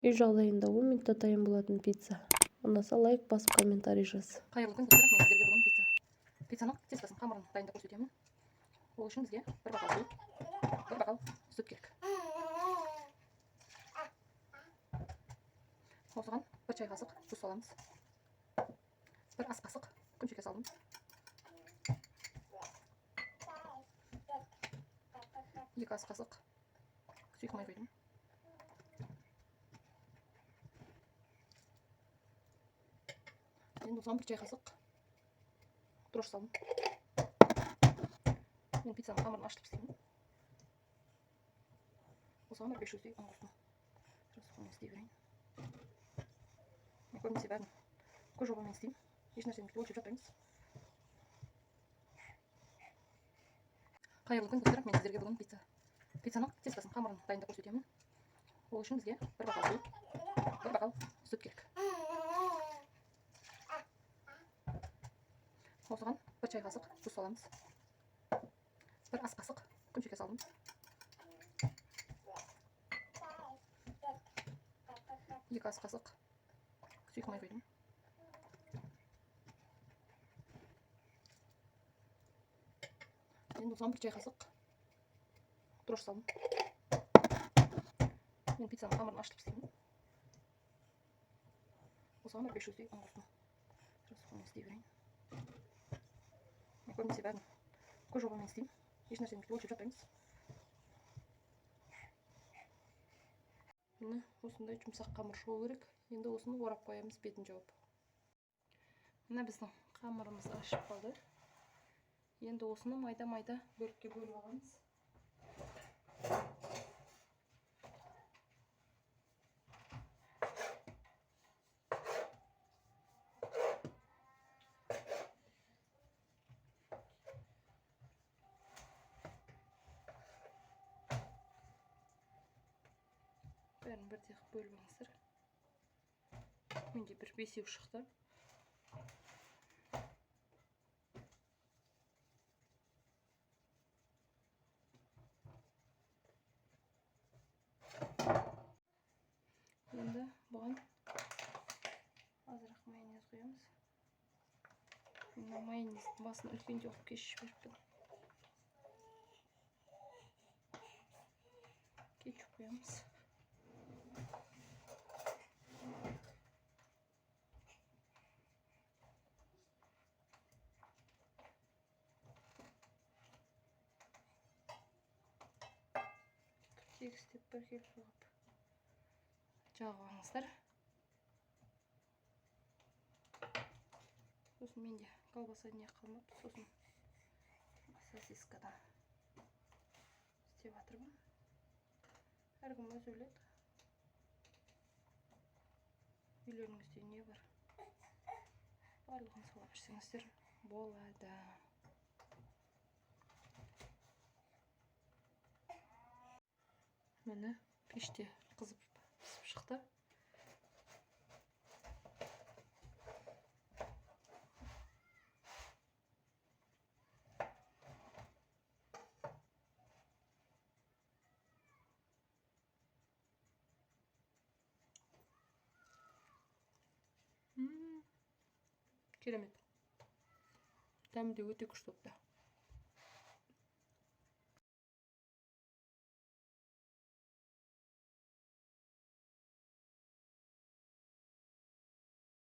Үй жағдайында 10 минутта дайын болатын пицца. Ұнаса лайк басып, комментарий жаз. Қайырлы күн, достар! Мен сіздерге бүгін пиццаның тестосын, қамырын дайындап көрсетемін. Ол үшін бізге бір бокал су, бір бокал сүт керек. Осыған бір чай қасық тұз саламыз. Бір ас қасық күншекер салдым. 2 ас қасық сұйық май құйдым. Енді осыған бір чай қасық дрожж салдым. Мен пиццаның қамырын ашытып істеймін. Осыған бір 500-дей ұн қостым. Сейчас қолмен істей берейін. Мен көбінесе бәрін көз жобамен істеймін. Еш нәрсені бүйтіп өлшеп жатпаймыз. Қайырлы күн, достар! Мен сіздерге бүгін пиццаның тестосын, қамырын дайындап көрсетемін. Ол үшін бізге бір бокал су, бір бокал сүт керек. Осыған бір чай қасық тұз саламыз. Бір ас қасық күншекер салдым. 2 ас қасық сұйық май құйдым. Енді осыған бір чай қасық дрожж салдым. Мен пиццаның қамырын ашытып істеймін. Осыған бір 500-дей ұн қостым. Сейчас қолмен істей берейін. Мен көбінесе бәрін көз жобамен істеймін. Еш нәрсені бүйтіп өлшеп жатпаймыз. Міне, осындай жұмсақ қамыр шығу керек. Енді осыны орап қоямыз, бетін жауып. Міне, біздің қамырымыз ашып қалды. Енді осыны майда-майда бөлікке бөліп аламыз. Бәрін бірдей қылып бөліп алыңыздар. Менде бір 5 шықты. Енді бұған азырақ майонез құямыз. Мына майонездің басын үлкендеу қылып кесіп жіберіппін. Кетчуп құямыз. Тегістеп біркелкі қылып жағып алыңыздар. Сосын менде колбаса не қалмапты, сосын сосискадан істеп жатырмын. Әркім өзі біледі. Үйлеріңізде не бар, барлығын сала берсеңіздер болады. Міне, пеште қызып пісіп шықты. Керемет. Дәмі де өте күшті болыпты.